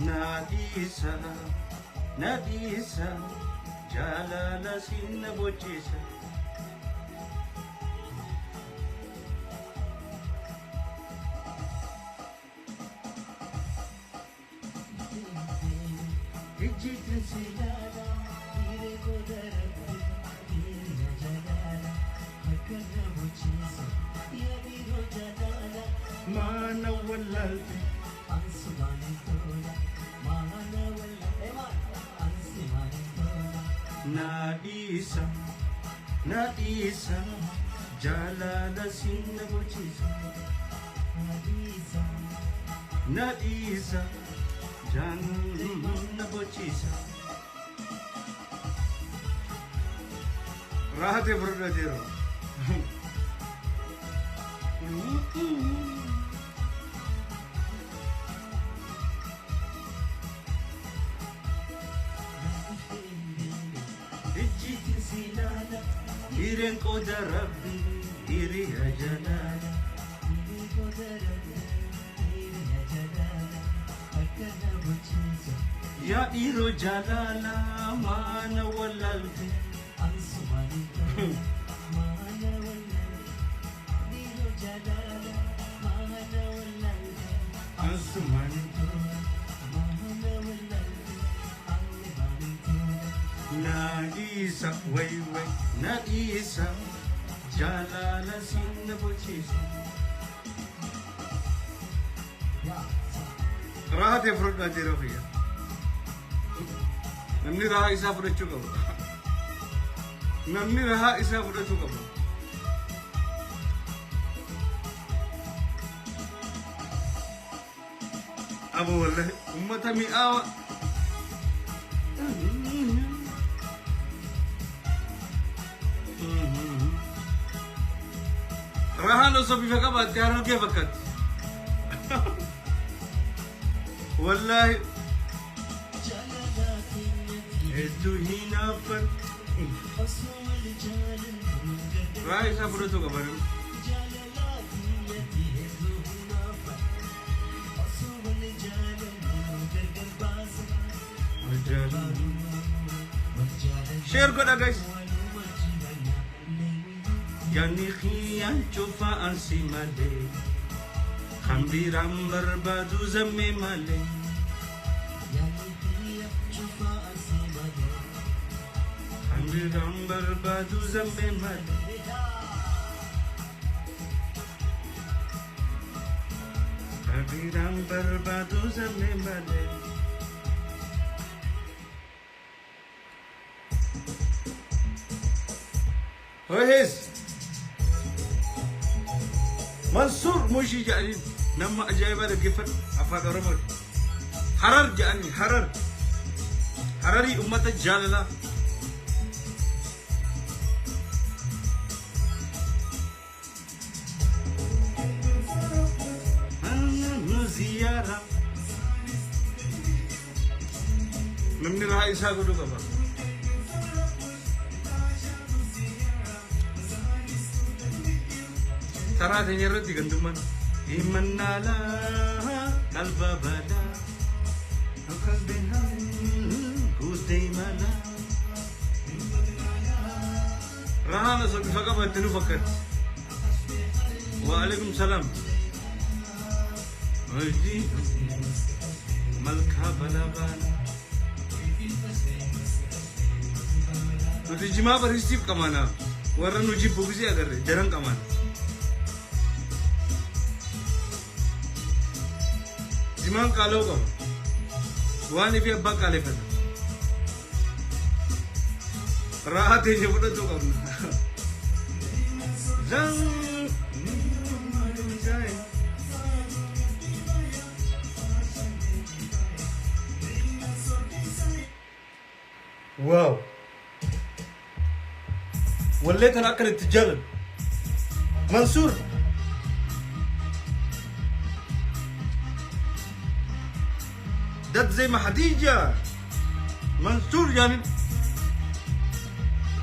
Na dhiisa, na dhiisa, jaalala siin na bochisa. Ijjiitiin si ilaala, Dhiirri goda rabbi, dhiirri jalaala, akka na bochiisa, yaa dhiiroo jalaala. Maana wallaalte. Ansumaan tola, maana wallaalte, ansumaan tola. Na dhiisa, na dhiisa, jaalala siin na bochisa. Na dhiisa. Na dhiisa, jaalala na bochisa. Rahatee fudhateera. Ijjiitiin si ilaala, hireen qooda rabbi, hiriya jalaala. Dhiirri goda rabbi, dhiirri jalaala, akka na bochiisa. Yaa dhiiroo jaalala, maana wallaalte. Ansumaan tola, maana wallaalte, dhiiroo jalaala, maana wallaalte. Ansumaan Tola, maana wallaalte, ansumaan tola. Na dhiisa, way way, na dhiisa, jaalala siin na bochisa. Yaa. Rahatee fudhadhaa jira fayya. Namni rahaa isaa fudhachuu qaba. Namni rahaa isaa fudhachuu qaba. Abo wallahi ummata mi'aawa. Rahaan osoo bifa qabaatte harargee fakkaatti. Wallahi Jaalala keenyatti hedduu hinaafan. osoo wal jaalannu gargar. Rahaa isaa fudhachuu qaba namni. Jaalala keenyatti hedduu hinaafa osoo wal jaalannu gargar baasa. Wal jaalannu. Wal jaalannu. Share godha guys. Waluma jiranna leewwi. Yaanni kiyyaan cufa ansi malee. Kan biraan barbaadu zammee malee. Yaanni kiyya cufa asii malee. Kan biraan barbaadu zammee malee. Kan biraan barbaadu zammee malee. Hohees. Mansuur Mushii jedhaniin nama ajaa'ibaa dhaggeeffadhu afaan Oromooti. Harar jedhanii Harar. Hararii ummata jaalalaa. Nu ziyaara. Namni rahaa isaa godhuu qaba. Taraa teenya irratti gandummaan. Himannaalaa qalba badaa. Qalbi guutee malaa. Rahaan osoo bifa qabatte nu fakkaatti. Waalaikum salaam. Hojii malkaa balaa baala. Nuti jimaa bariistiif qamaana. Warra nu jibbu gisee agarre daran qamaana. Jimaan qaala'uu qaba. Waan ifee abbaa qaaleffata. Rahaa teenya fudhachuu qabna. Zan. Wow. Wallee tana akkan itti jaaladhu. Mansuur. Dat زي ما حديجة Mansuur jaanin.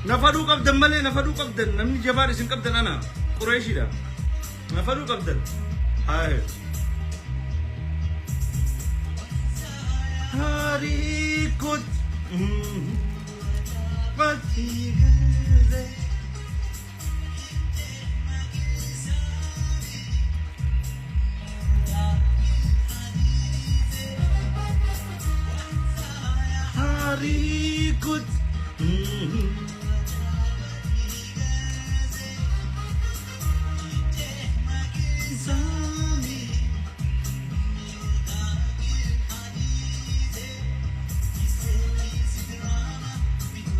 Na fadhuu qabdan malee, na fadhuu qabdan, namni jabaan isin qabdan ana Qureeshiidha. Na fadhuu qabdan. Haye. Harikut. Batigirze. Harikut.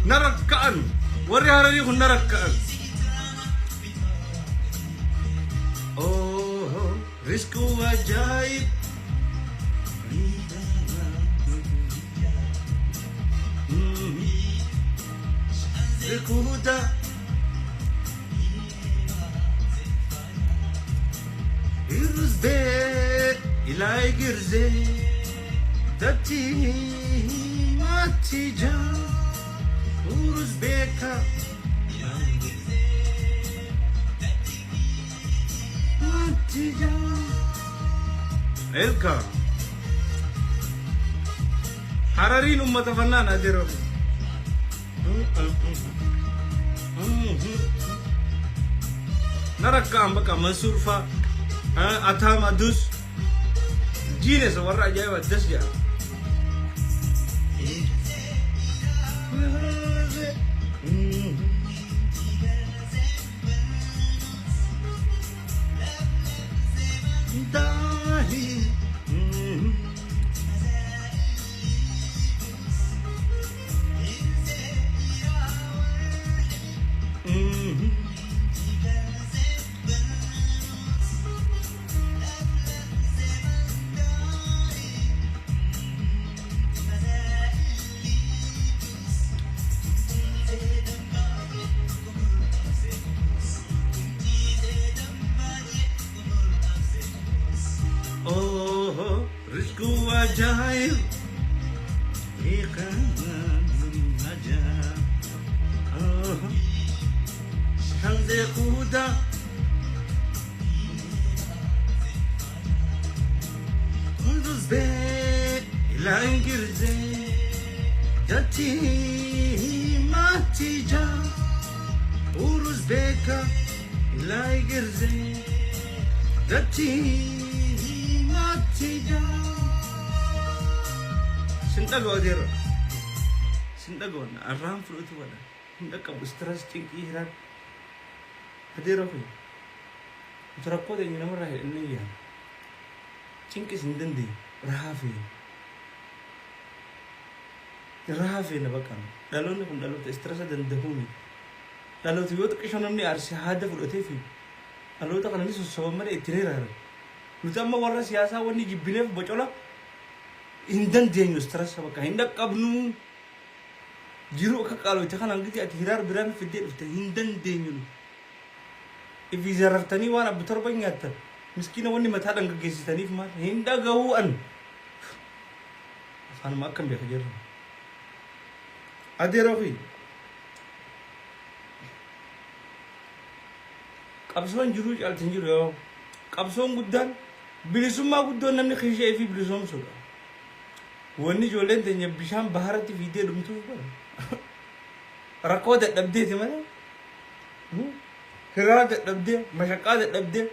Na rakka'an. Warri Hararii kun na rakka'an. Oh, riskuu ajaa'ib. Rikuuda. Irzee ilaa girzee datti matija uruz beeka matija Elka Harariin ummata fannaan adeero. Na rakkaan bakka Mansuur faa Ataam Adus jiinesa warra ajaa'iba das jedha. Oh, rizqu ajaa'ib. Kuda Kunduz be ilangirze Dati matija Uruz beka ilangirze Dati matija Sindago adeero Sindago arraan fudhatu wala hin dhaqqabu stress cinqii hiraan adeero kun utu rakkoo teenya namarraa hidhannee yaala cinqis hin dandeenye rahaa feena rahaa feena bakka dhaloonni kun dhaloota stressa dandahuu miti dhaloota yoo xiqqisho namni aarse haada fudhatee fi dhaloota kana ni sossoban malee ittiin hiraaran nuti amma warra siyaasaa wanni jibbineef bocola hin dandeenyu stressa bakka hin dhaqqabnu jiruu akka qaalocha kanaan giti ati hiraar biraan fiddee dhufte hin dandeenyu nu ifi zarartanii waan abbi torba nyaattan miskiina wanni mataa dhangaggeessitaniif maal hin dhagahuu an afaanuma akkam beeka jirra adeeroo fi qabsoon jiruu caalti hin jiru yoo qabsoon guddaan bilisummaa guddoon namni kiishee fi bilisoomsuudha wanni ijoolleen teenya bishaan baharatti fiidee dhumtuuf bara rakkoo dadhabdeeti malee hiraa dadhabdee mashaqqaa dadhabdee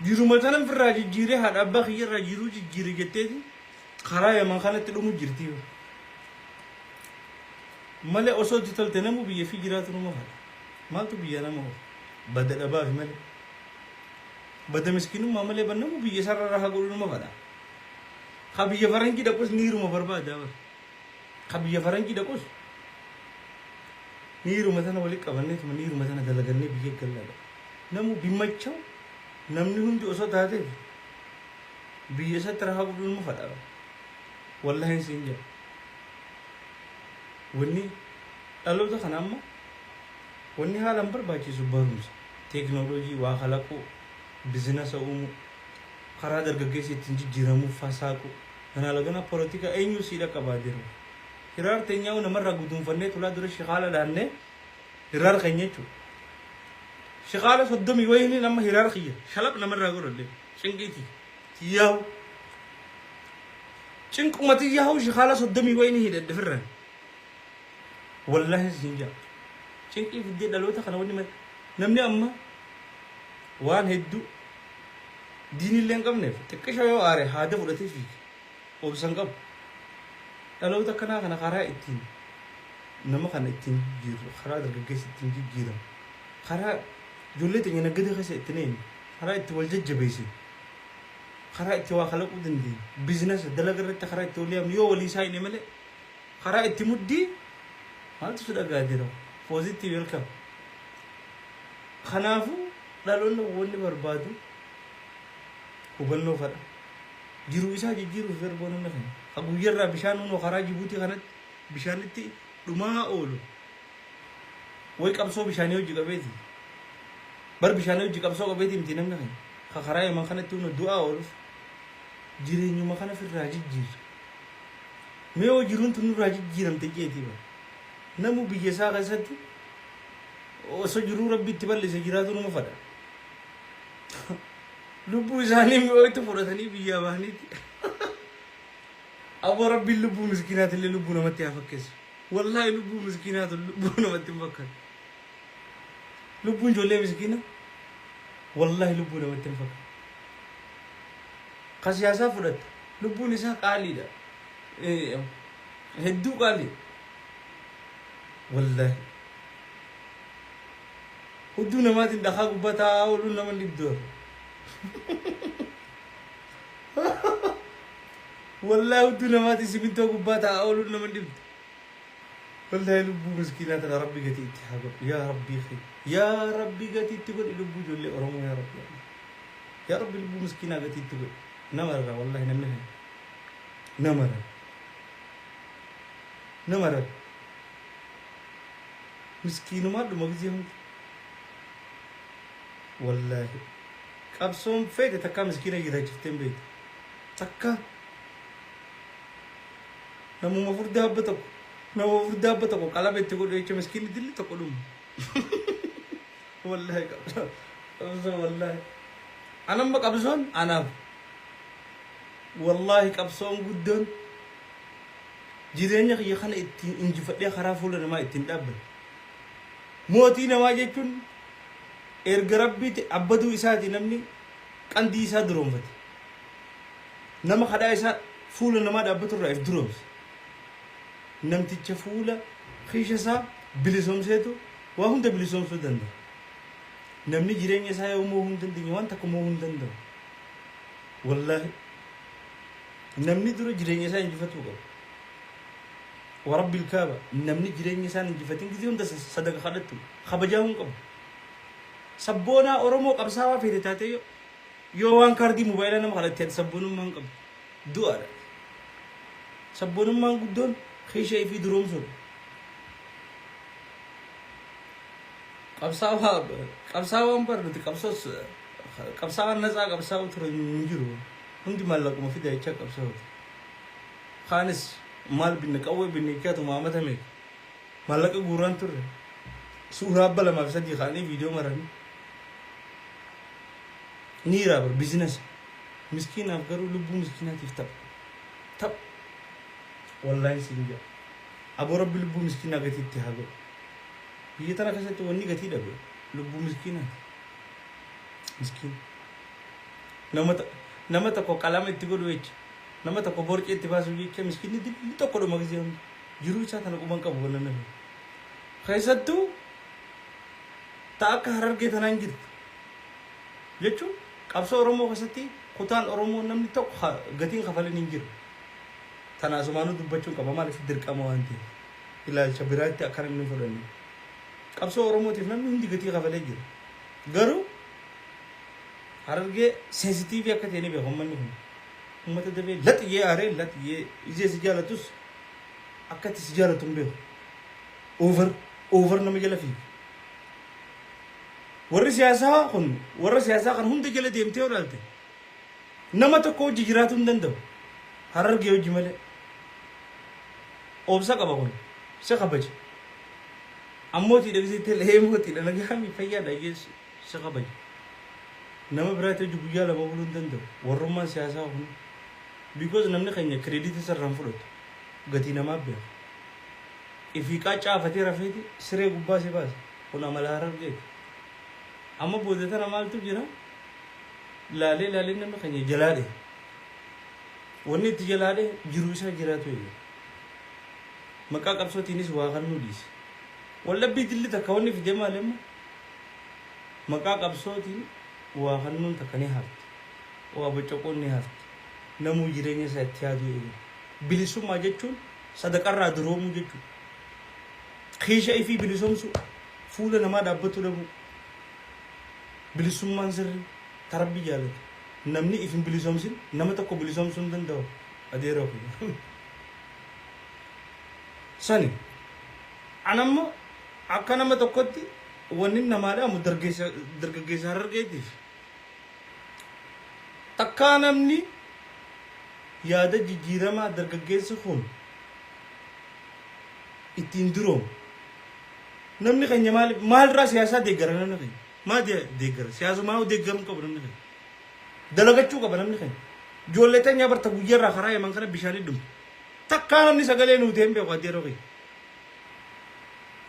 jiruma tanan firraa jijjiiree haadha abbaa kiyyarraa jiruu jijjiire jetteeti karaa yaman kanatti dhumu jirti malee osoo itti tolte namu biyya fi jiraatu nama fadha maaltu biyya nama oofa bada dhabaafi malee bada miskiinummaa malee bannamu biyya isarra rahaa godhu nama fadha ka biyya faranjii dhaqus niiruma barbaada bara ka biyya faranjii dhaqus niiruma tana walitti qabanneetuma niiruma tana dalagannee biyya gallaadha namu bimmachoo namni hundi osoo taateef biyya isatti rahaa godhu nama fadha wallahi siin jedha wanni dhaloota kana amma wanni haalaan barbaachisu barumsa teeknooloojii waa kalaquu bizinasa uumuu karaa dargaggeessi ittiin jijjiiramuuf fasaaqu kanaa laganaa polotika eenyu sii dhaqqabaa jiru hiraar teenyaa'u namarraa guduunfannee tulaa dura shikaala dhaannee hiraar keenya jechuudha. Shikaala soddomii wayini nama hiraar kiyya shalab namarraa godhallee cinqiiti yaa'u. Cinquma xiyyaa hawshi haala 30 wayii ni hidhadhe firra. Wallaahi siin jaa. Cinqii fiddee dhaloota kana wanni namni amma waan hedduu diinillee hin qabneef xiqqisha yoo aare haada fudhatee fiiga. Obsa hin qabu. Dhaloota akkanaa kana karaa ittiin nama kana ittiin jijjiirru, karaa dargaggeessi ittiin jijjiiramu, karaa ijoollee teenya naggada keessa ittiin eenyu, karaa itti wal jajjabeessinu, karaa itti waa kalaquu dandeenyu, biizinasa dalaga irratti karaa itti walii yaamnu yoo walii saayine malee karaa itti muddii maaltu si dhagaa jira? Positive welcome. Kanaafuu dhaloonni wanni barbaadu hubannoo fadha. Jiruu isaa jijjiiruuf darboo namni keenya. Ka guyyarraa bishaan hunoo karaa Jibuutii kanatti bishaanitti dhumaa oolu. Way qabsoo bishaanii hojii qabeeti. Bar bishaanii hojii qabsoo qabeeti miti namni keenya. Ka karaa Yaman kanatti hunoo du'aa ooluuf jireenyuma kana firraa jijjiirra. Mee hoo jiruun tun nurraa jijjiiramte jeetii bara. Namu biyya isaa keessatti osoo jiruu rabbi itti bal'ise jiraatu numa fadha. Lubbuu isaanii mi'ooytu fudhatanii biyyaa bahaniiti. Aboo rabbiin lubbuu miskiinaatillee lubbuu namatti haa fakkeessu. Wallaahi lubbuu miskiinaatu lubbuu namatti hin fakkaatu. Lubbuun ijoollee miskiina wallaahi lubbuu namatti hin fakkaatu. Ka siyaasaa fudhatte lubbuun isaa qaaliidha. Hedduu qaalii. Wallaahi. Hudduu namaatiin dhakaa gubbaa taa'aa ooluun nama hin dhibdu. Wallaahi hudduu namaatiin simintoo gubbaa taa'aa ooluun nama hin dhibdu. Wallaahi lubbuu miskiinaa tana rabbi gatii itti haa godhu. Yaa rabbii kee. Yaa rabbi gatii itti godhi lubbuu ijoollee Oromoo yaa rabbi. Yaa rabbi lubbuu miskiinaa gatii itti godhi. Nama rara wallaahi namni keenya. Nama rara. Nama rara. Miskiinumaa dhuma gizee hundi. Wallaahi. Qabsoon feete takkaa miskiina jiraachiftee hin beektu. Takkaa. Namuma furdaa abba tokko. Nama furdaa abba tokko qalama itti godhu jecha miskiinni dilli tokko dhuma. Wallaahi qabsoo. Qabsoo wallaahi. Anamma qabsoon anaaf. Wallaahi qabsoon guddoon jireenya kiyya kana ittiin injifadhee karaa fuula namaa ittiin dhaabbadhe. Mootii namaa jechuun erga rabbiiti abbaduu isaati namni qandii isaa duroomfate. Nama kadhaa isaa fuula namaa dhaabbatu irraa if duroomse. Namticha fuula kiisha isaa bilisoomseetu waa hunda bilisoomsuu danda'a. Namni jireenya isaa yoo moohuu hin dandeenye waan takka moohuu hin danda'u. Wallaahi. Namni dura jireenya isaa injifatuu qaba. Warabbil kaaba namni jireenya isaan injifatin gizee hunda sadaqa kadhattu kabajaa hin qabu. Sabboonaa Oromoo qabsaawaa feete taatee yoo waan kaardii mobaayilaa nama kadhatte ati sabboonummaa hin qabdu. Du'aadha. Sabboonummaan guddoon kiisha ifii duroomsuudha. Qabsaawaa qabsaawaan bar nuti qabsoos qabsaawaan natsaa qabsaa'u ture hin jiru. Hundi maallaquma fida jechaa qabsaa'u ture. Kaanis maal binne qawwee binne jechaatuma amata meeqa. Maallaqa guuraan turre. Suuraa abba lamaaf sadii kaa'anii viidiyoo maranii. Niiraa bar bizinasa. Miskiinaaf garuu lubbuu miskiinaatiif tapha. Tapha. Wallaahi siin jedha. Aboo rabbi lubbuu miskiinaa gatii itti haa godhu. Biyya tana keessatti wanni gatii dhabe lubbuu miskiinaati. Miskiina. Nama tokko qalama itti godhu jecha. Nama tokko borcee itti baasu jecha miskiinni dilli tokko dhuma gisee hundi. Jiruu isaa tana quban qabu wanna nafi. Keessattuu ta akka Harargee tanaan jirtu. Jechuun qabsoo Oromoo keessatti kutaan Oromoo namni tokko gatiin kafalin hin jiru. Tana asumaanuu dubbachuun qaba maaliif dirqama waan ta'eef. Ilaalcha biraatti akka namni hin fudhanne. Qabsoo Oromootiif namni hundi gatii kafalee jira. Garuu Harargee seensitiivii akka ta'e ni beeku uummanni kun. Uummata dafee laxiyyee aaree laxiyyee ijee si jaalatus akka itti si jaalatu hin beeku. Over over nama jala fiiga. Warri siyaasaa kun warra siyaasaa kan hunda jala deemtee yoo ilaalte nama tokko hojii jiraatuu hin danda'u. Harargee hojii malee. Obsa qaba kun si kabaja. Ammootiidha gisee ta'e mootiidha nagaami fayyaadha jeessu si kabaja. Nama biraatti hojii guyyaa lama buluu hin danda'u. Warrummaan siyaasaa kun. Because namni keenya credit sarraan fudhatu. Gatii namaa beeka. Ifii qaaccaafatee rafeeti siree gubbaa si baasa. Kun amala Harargeeti. Amma booda tana maaltu jira? Laalee laalee namni keenya jalaa dhehe. Wanni itti jalaa dhehe jiruu isaa jiraatu eegale. Maqaa qabsootiinis waa kan nu dhiise. Waldhabbii dilli takka wanni fide maali amma? Maqaa qabsootiin waa kannuun takka ni hafti. Waa bocoquun ni hafti. Namuu jireenya isaa itti yaaduu eegale. Bilisummaa jechuun sadaqarraa duroomuu jechuudha. Kiisha ifii bilisoomsuu, fuula namaa dhaabbachuu dhabuu. Bilisummaan sirrii ta Rabbi jaalatu. Namni if hin bilisoomsin nama tokko bilisoomsuu hin danda'u. Adeeroo kiyya. Sani. Anammoo akka nama tokkotti wanni namaa dhaamu dargaggeessa Harargeetiif. Takkaa namni yaada jijjiiramaa dargaggeessi kun ittiin duroomu. Namni keenya maaliif maalirraa siyaasaa deeggara namni keenya? Maa deeggara? Siyaasumaa deeggaruu qabu namni keenya. Dalagachuu qaba namni keenya. Ijoollee teenyaa barta guyyaarraa karaa Yaman kana bishaanii dhumte. Takkaa namni sagalee nuu ta'e hin beeku addee yeroo keenya.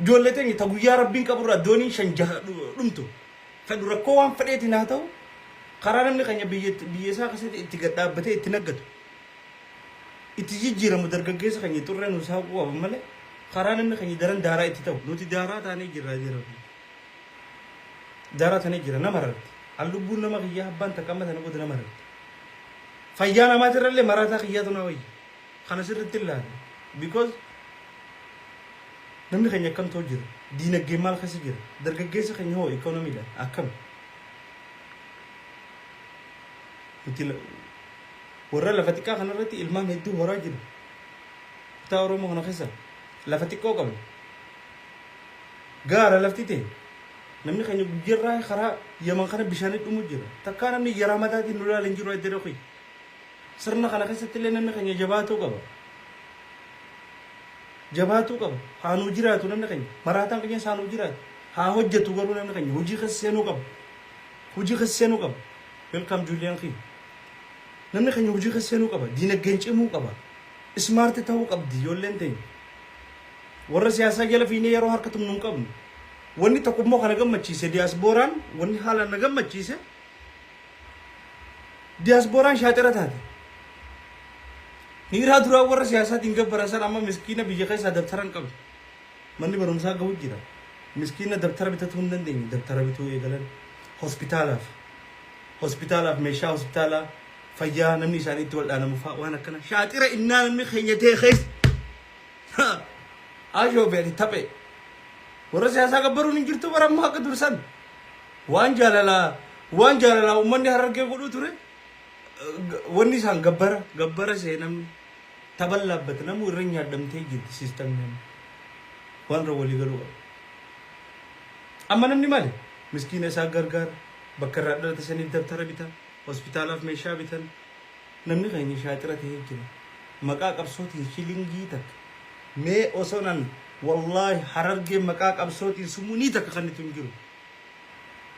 Ijoollee teenya ta guyyaa Rabbiin qaburraa dooniin shan jaha dhumtu. Fedhu rakkoo waan fedheetiin haa ta'u, karaa namni keenya biyya isaa keessatti itti gad dhaabbatee itti naggatu, itti jijjiiramu dargaggeessa keenya xurree nu saaquu qaba malee, karaa namni keenya daran daaraa itti ta'u. Nuti daaraa taanee jirra jira. Daaraa taanee jira, nama rarti. An lubbuun nama kiyyaa abbaan takka amma tana booda nama rarti. Fayyaa namaatirrallee maraataa kiyyaatu na wayya. Kana sirriitti ilaali. Because namni keenya akkam ta'u jira? Diinagdeen maal keessa jira? Dargaggeessi keenya hoo ikoonomiidhaan akkam? Nuti warra lafa xiqqaa kanarratti ilmaan hedduu horaa jiru. Kutaa Oromoo kana keessa lafa xiqqoo qabna. Gaara lafti ta'e, namni keenya guyyarraa karaa Yaman kana bishaanii dhumu jira. Takkaa namni yaraa mataatiin nu ilaala hin jiru adda dhokii. Sirna kana keessatti illee namni keenya jabaatuu qaba. Jabaatuu qaba. Haa nuu jiraatu namni keenya. Maraataan keenyas haa nuu jiraatu. Haa hojjetu garuu namni keenya hojii keessa seenuu qaba. Hojii keessa seenuu qaba. Welcome, Julian Kii. Namni keenya hojii keessa seenuu qaba. Diinagdeen cimuu qaba. Smart ta'uu qabdi ijoolleen teenya. Warra siyaasaa jala fiinee yeroo harka tumnu hin qabnu. Wanni tokko immoo kana gammachiise, diyaasbooraan wanni haalaan na gammachiise, diyaasbooraan shaaxira taate. Niiraa duraa warra siyaasaatiin gabbaran san amma miskiina biyya keessaa dabtara hin qabne. Manni barumsaa gahu jira. Miskiina dabtara bitatuu hin dandeenye dabtara bituu eegalan. Hospitaalaaf. Hospitaalaaf meeshaa hospitaalaa, fayyaa namni isaanii itti waldhaanamu fa'aa waan akkana. Shaaxira innaa namni keenya ta'e keessa. Ashoo beeti taphee. Warra siyaasaa gabbaruun hin jirtu bara ammaa akka dursan. Waan jaalalaa uummanni Harargee godhuu ture, wanni isaan gabbara gabbara see namni taban laabbata, namuu irra nyaadhamtee jirti siistamni amma. Waan irra walii galuu qaba. Amma namni maali? Miskiina isaa gargaara. Bakka irraa dhalate saniif dabtara bita. Hospitaalaaf meeshaa bitan. Namni keenya shaaxira ta'ee jira. Maqaa qabsootiin shilingii takka. Mee osoo nan wallaahi Harargee maqaa qabsootiin sumunii takka kan itti hin jiru.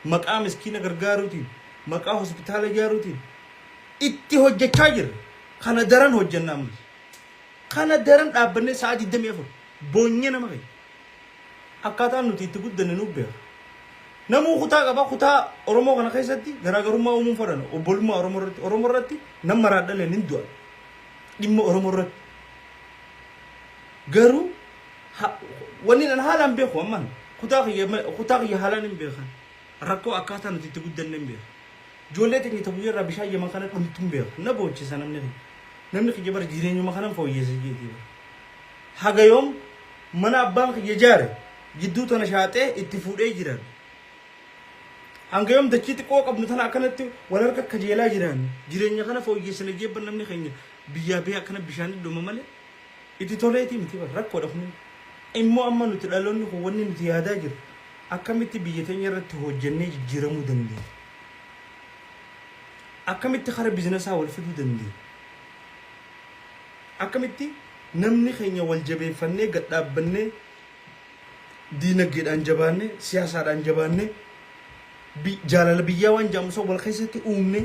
Maqaa miskiina gargaaruutiin, maqaa hospitaala ijaaruutiin itti hojjechaa jirra. Kana daran hojjenna ammas. Kana daran dhaabbannee sa'a 24 boonyee nama keenya. Akkaataan nuti itti guddanne nuuf beeka. Namuu kutaa qaba. Kutaa Oromoo kana keessatti garaagarummaa uumuun fadhan obbolummaa Oromoo irratti. Oromoo irratti nama maraadhaleen hin du'an. Dhimma Oromoo irratti. Garuu wanni an haalaan beeku ammaan kutaa kiyya haalaan hin beekan. Rakkoo akkaataa nuti itti guddanne hin beeka. Ijoollee teenya ta guyyaa irraa bishaan Yaman kana dhumtu hin beeka. Na boochisa namni kiyya. Namni kiyya bara jireenyuma kanan fooyyessa jeetii bara. Haga yoom mana abbaan kiyya ijaare jidduu tana shaaxee itti fuudhee jiran. Hanga yoom dachii xiqqoo qabnu tana akkanatti wal harka kajeelaa jiran? Jireenya kana fooyyessina jeebban namni keenya biyyaa bee akkana bishaan dhuma malee itti toleetii miti bara, rakkoodha kun. Immoo amma nuti dhaloonni kun wanni nuti yaadaa jirru akkamitti biyya teenya irratti hojjennee jijjiiramuu dandeenya? Akkamitti kara bizinesaa wal fiduu dandeenya? Akkamitti namni keenya wal jabeeffannee gad dhaabbannee, diinagdeedhaan jabaannee, siyaasaadhaan jabaannee, jaalala biyyaa waan jedhamu san wal keessatti uumnee